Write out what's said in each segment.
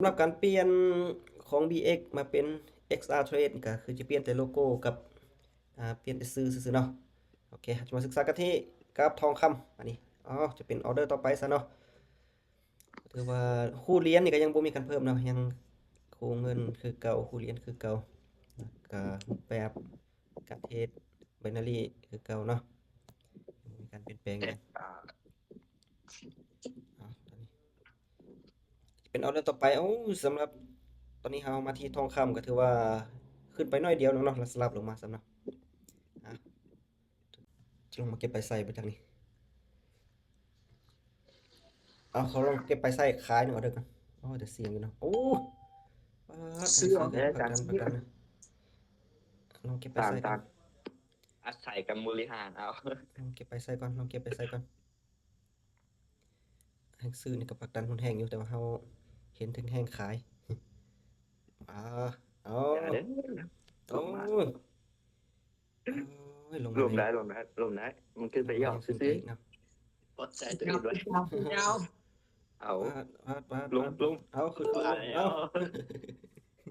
ສຳລັບການປ່ຽນຂອງ ບີເອັກ ມາເປັນ ເອັກອາ ເທຣດ ນີ້ກໍຄືຈະປ່ຽນແຕ່ໂລໂກ້ກັບ ອ່າ ປ່ຽນແຕ່ຊື່ຊື່ໆເນາະ. ໂອເຄ ເຮົາຈະມາສຶກສາກັນທີ່ກາບທອງຄຳ ອັນນີ້ ອໍ ຈະເປັນອໍເດີຕໍ່ໄປຊະເນາະ. ຖືວ່າຄູ່ຫຼຽນນີ້ກໍຍັງບໍ່ມີການເພີ່ມເນາະ ຍັງຄູ່ເງິນຄືເກົ່າ ຄູ່ຫຼຽນຄືເກົ່າ ແລ້ວກໍຮູບແບບການເທຣດໄບນາຣີຄືເກົ່າເນາະ ບໍ່ມີການປ່ຽນແປງຫຍັງ. ເອົາ ຕອນນີ້ເປັນອໍເດີຕໍ່ໄປ. ໂອ້ ສຳລັບຕອນນີ້ເຮົາມາທີ່ທອງຄຳ ກໍຖືວ່າຂຶ້ນໄປໜ້ອຍດຽວໜຶ່ງເນາະ ແລ້ວສະຫຼັບລົງມາຊ້ຳເນາະ. ອ່ະ ຈະລົງມາເກັບໄປໃສ່ບໍ່ຈັກນີ້. ເອົາ ຂໍລອງເກັບໄປໃສ່ຂາຍໜຶ່ງອໍເດີກ່ອນ. ໂອ້ ແຕ່ສຽງຢູ່ເນາະ. ໂອ້ ປາດ ເຊື່ອ ປາດ ປາດ ປາດ ລອງເກັບໄປໃສ່ກ່ອນ. ອາໄສການບໍລິຫານເອົາ. ລອງເກັບໄປໃສ່ກ່ອນ ລອງເກັບໄປໃສ່ກ່ອນ. ແຮງຊື້ນີ້ກໍຜັກດັນຮຸນແຮງຢູ່ ແຕ່ວ່າເຮົາເຫັນເຖິງແຮງຂາຍ. ອາ ເອົາ ຢ່າເດີ ໂອ້ຍ ໂອ້ຍ ລົງມາ ລົງໄດ້ ລົງໄດ້ ລົງໄດ້ ມັນຂຶ້ນໄປຢອກຊື່ໆ. ປອດໃສ່ຕົວເອງດ້ວຍ ຍາວ ເອົາ ປາດ ປາດ ປາດ ລົງ ລົງ ເອົາ ຂຶ້ນ ເອົາ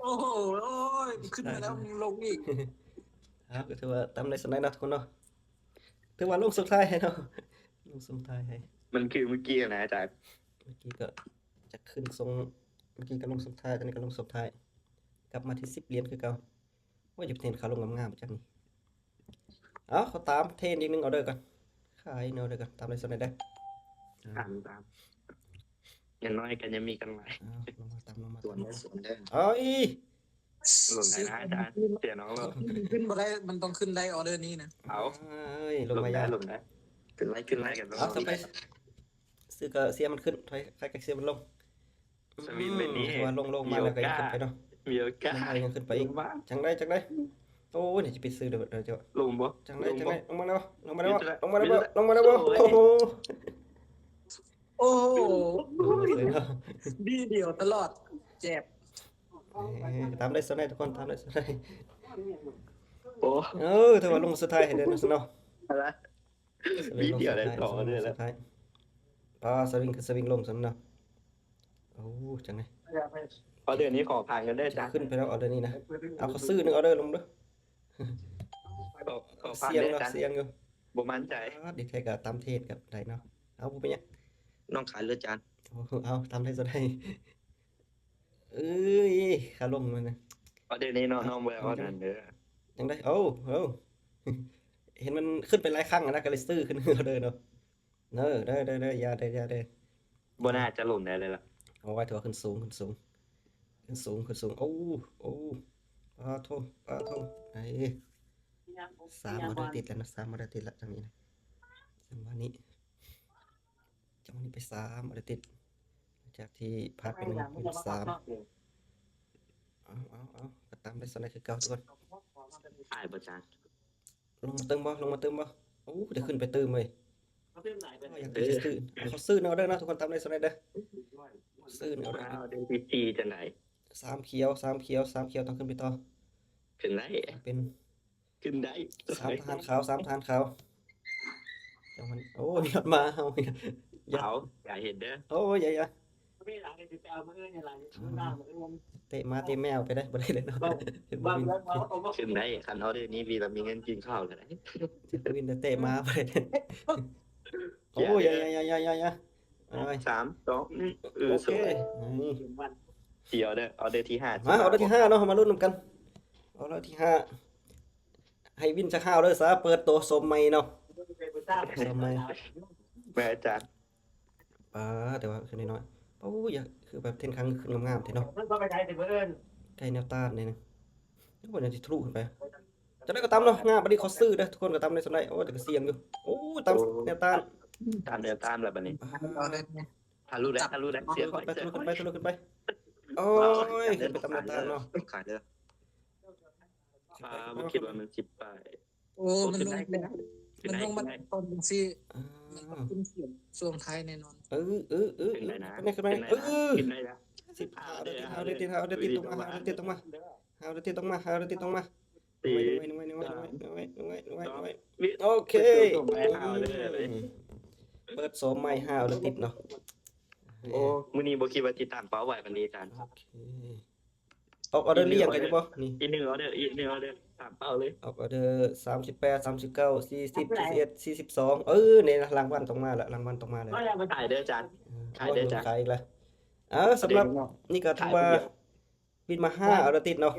ໂອ້ໂຫ ໂອ້ຍ ຂຶ້ນມາແລ້ວ ລົງອີກ. ເອົາ ກໍຖືວ່າຕາມໄດ້ສ່ຳໃດເນາະທຸກຄົນເນາະ. ຖືວ່າລົງສຸດທ້າຍໃຫ້ເນາະ ລົງສຸດທ້າຍໃຫ້. ມັນຄືມື້ກີ້ນະອາຈານ ມື້ກີ້ກໍຈະຂຶ້ນຊົງ ມື້ກີ້ກໍລົງສຸດທ້າຍ ຕອນນີ້ກໍລົງສຸດທ້າຍ ກັບມາທີ່ສິບຫຼຽນຄືເກົ່າ. ໂອ້ຍ ຢາກເຫັນຂາລົງງາມໆຈັກນີ້. ເອົາ ຂໍຕາມເທຣດອີກໜຶ່ງອໍເດີກ່ອນ ຂາຍໜຶ່ງອໍເດີກ່ອນ. ຕາມໄດ້ສ່ຳໃດເດີ ຕາມ ຕາມ ຢ່າງໜ້ອຍກໍຍັງມີກຳໄລ. ເອົາ ລົງມາ ຕາມລົງມາ ສວນເດີ ສວນເດີ. ເອີຍ ລົງໄດ້ນະອາຈານ ເສຍນ້ອງໂລດ ຂຶ້ນບໍ່ໄດ້ ມັນຕ້ອງຂຶ້ນໄດ້ອໍເດີນີ້ນະ. ເອົາ ເອີຍ ລົງມາ ລົງໄດ້ ຢາກ ລົງໄດ້ ຂຶ້ນໄລ່ ຂຶ້ນໄລ່ກັນ. ເອົາ ເຂົ້າໄປ ຊື້ກໍເສຍມັນຂຶ້ນ ໃຜກໍເສຍມັນລົງ. ສະວິງແບບນີ້ ຖືວ່າລົງ ລົງມາແລ້ວກໍຍັງຂຶ້ນໄປເນາະ ມີໂອກາດ ຍັງຂຶ້ນໄປອີກ. ຈັ່ງໃດ ຈັ່ງໃດ. ໂອ້ຍ ນີ້ຈະໄປຊື້ເດີ ເດີເຈົ້າ ລົງບໍ່ ຈັ່ງໃດ ລົງບໍ່ ຈັ່ງໃດ. ລົງມາແລ້ວ ລົງມາແລ້ວ ລົງມາແລ້ວ ລົງມາແລ້ວ. ໂອ້ໂຫ ໂອ້ໂຫ ດີດຽວຕະຫຼອດ ເຈັບ. ເອີ ຕາມໄດ້ສ່ຳໃດທຸກຄົນ ຕາມໄດ້ສ່ຳໃດ. ໂອ້ ເອີ ຖືວ່າລົງສຸດທ້າຍໃຫ້ເດີເນາະ. ດີດຽວໄດ້ຕໍ່ເດີແລ້ວ ສຸດທ້າຍ. ປາ ສະວິງ ຄືສະວິງລົງຊັ້ນເນາະ. ໂອ້ ຈັ່ງໃດ ອໍເດີນີ້ຂໍຜ່ານກັນເດີ ຈະຂຶ້ນໄປແລ້ວອໍເດີນີ້ນະ. ເອົາ ຂໍຊື້ໜຶ່ງອໍເດີລົງເດີ. ຂໍ ຂໍຜ່ານເດີ ຈານ ສ່ຽງຢູ່ ບໍ່ໝັ້ນໃຈ. ອາ ດີແທ້ກໍຕາມເທຣດກໍໄດ້ເນາະ. ເອົາ ບໍ່ເປັນຫຍັງ ນ້ອງຂາຍເລີຍຈານ. ໂອ້ ເອົາ ຕາມໄດ້ສ່ຳໃດ. ເອີຍ ຂາລົງມັນນະ ອໍເດີນີ້ເນາະ ນ້ອງບໍ່ໄດ້ອໍນັ້ນເດີ. ຈັ່ງໃດ ໂອ້ ໂອ້ ເຫັນມັນຂຶ້ນໄປຫຼາຍຄັ້ງນະ ກໍເລີຍຊື້ຂຶ້ນເດີເນາະ. ເດີ ເດີ ເດີ ເດີ ຢ່າເດີ ຢ່າເດີ. ບໍ່ໜ້າຈະລົງໄດ້ເລີຍລະ. ໂອ້ຍ ຖືວ່າຂຶ້ນສູງ ຂຶ້ນສູງ ຂຶ້ນສູງ ຂຶ້ນສູງ. ໂອ້ ໂອ້ ປາໂທ ປາໂທ. ເອີ ສາມອໍເດີຕິດແລ້ວນະ ສາມອໍເດີຕິດແລ້ວ ຈັ່ງນີ້ນະ ຈັງຫວະນີ້. ຈັງຫວະນີ້ໄປສາມອໍເດີຕິດ ຈາກທີ່ພາດໄປໜຶ່ງ ເປັນສາມ. ເອົາ ເອົາ ເອົາ ກໍຕາມໄດ້ສ່ຳໃດຄືເກົ່າທຸກຄົນ. ຂາຍບໍ່ຈານ ລົງມາຕື່ມບໍ່ ລົງມາຕື່ມບໍ່. ໂອ້ ຈະຂຶ້ນໄປຕື່ມເວີຍ. ເອົາ ຢາກໄປຊື້ ເອົາ ຂໍຊື້ແນວເດີເນາະທຸກຄົນ ຕາມໄດ້ສ່ຳໃດເດີ. ຊື້ແນວເດີ ເອົາເດີທີສີ່ຈັ່ງໃດ. ສາມຂຽວ ສາມຂຽວ ສາມຂຽວ ຕ້ອງຂຶ້ນໄປຕໍ່. ຂຶ້ນໄດ້ ເປັນ ຂຶ້ນໄດ້ ສາມທະຫານຂາວ ສາມທະຫານຂາວ. ຈັງຫວະນີ້ ໂອ້ຍ ມາເຮົາ ເອົາ ຢ່າເຮັດເດີ. ໂອ້ຍ ຢ່າ ຢ່າ ເຕະໝາເຕະແມວໄປໄດ້ ບໍ່ໄດ້ເລີຍເນາະ. ຂຶ້ນໄດ້ ຄັນອໍເດີນີ້ ວີລະມີເງິນກິນເຂົ້າກໍໄດ້. ວິນແຕ່ເຕະໝາໄປ. ໂອ້ຍ ຢ່າ ຢ່າ ຢ່າ ຢ່າ ຢ່າ ໂອ້ຍ ສາມ ສອງ ໜຶ່ງ ເອີ ໂອເຄ ສວຍ. ຊິເອົາເດີ ອໍເດີທີຫ້າ ມາ ອໍເດີທີຫ້າເນາະ ເຮົາມາລຸ້ນນຳກັນ ອໍເດີທີຫ້າ. ໃຫ້ວິນຈັກຫ້າອໍເດີຊະ ເປີດໂຕໂສມໃໝ່ເນາະ ໂສມໃໝ່. ແມ່ນອາຈານ ປາ ແຕ່ວ່າຂຶ້ນນ້ອຍໆ. ໂອ້ຍ ຄືແບບເທນຄັງຂຶ້ນງາມໆແທ້ເນາະ ໃກ້ແນວຕ້ານນີ້ນະ. ໂອ້ຍ ມັນຊິທະລຸຂຶ້ນໄປ. ຈັ່ງໃດກໍຕາມເນາະ ງາມ ບັດນີ້ຂໍຊື້ເດີ ທຸກຄົນກໍຕາມໄດ້ສ່ຳໃດ. ໂອ້ຍ ແຕ່ກໍສ່ຽງຢູ່. ໂອ້ຍ ຕາມແນວຕ້ານ ຕາມແນວຕ້ານແລ້ວບັດນີ້. ທະລຸໄດ້ ທະລຸໄດ້ ເສຍຂ້ອຍ ທະລຸຂຶ້ນໄປ ທະລຸຂຶ້ນໄປ. ໂອ້ຍ ຂຶ້ນໄປຕາມແນວຕ້ານເນາະ ຂາຍເດີ. ອ່າ ບໍ່ຄິດວ່າມັນຊິໄປ. ໂອ້ ມັນລົງ ຂຶ້ນໄດ້ ມັນລົງມາຕອນຈັ່ງຊີ້ ອ່າ ມັນຕ້ອງຂຶ້ນຊ່ວງທ້າຍແນ່ນອນ. ເອີ ເອີ ເອີ ຂຶ້ນໄດ້ນະ ຂຶ້ນໄດ້ ຂຶ້ນໄດ້ນະ ເອີ ຂຶ້ນໄດ້ລະ. ສິບຫ້າ ເອົາເດີຕິດ ເອົາເດີຕິດ ເອົາເດີຕິດຕົງມາ ເອົາເດີຕິດຕົງມາ ເອົາເດີຕິດຕົງມາ ເອົາເດີຕິດຕົງມາ. ສີ່ ໂອເຄ ເປີດໂສມໃໝ່ຫ້າອໍເດີຕິດເນາະ. ໂອ້ ມື້ນີ້ບໍ່ຄິດວ່າຊິຕາມເປົ້າໄວປານນີ້ອາຈານ. ໂອເຄ ອອກອອເດີລຽງກັນຢູ່ບໍ່ນີ້? ອີກໜຶ່ງອອເດີ ອີກໜຶ່ງອອເດີ ຕາມເປົ້າເລີຍ. ອອກອອເດີ ສາມສິບແປດ ສາມສິບເກົ້າ ສີ່ສິບ ສີ່ສິບເອັດ ສີ່ສິບສອງ ເອີ ນີ້ລະ ລາງວັນຕ້ອງມາລະ ລາງວັນຕ້ອງມາແລ້ວ. ຂາຍເດີອາຈານ ຂາຍເດີອາຈານ. ເອີ ສຳລັບນີ້ກໍຖືວ່າ ວິນມາຫ້າ ເອົາລະຕິດເນາະ.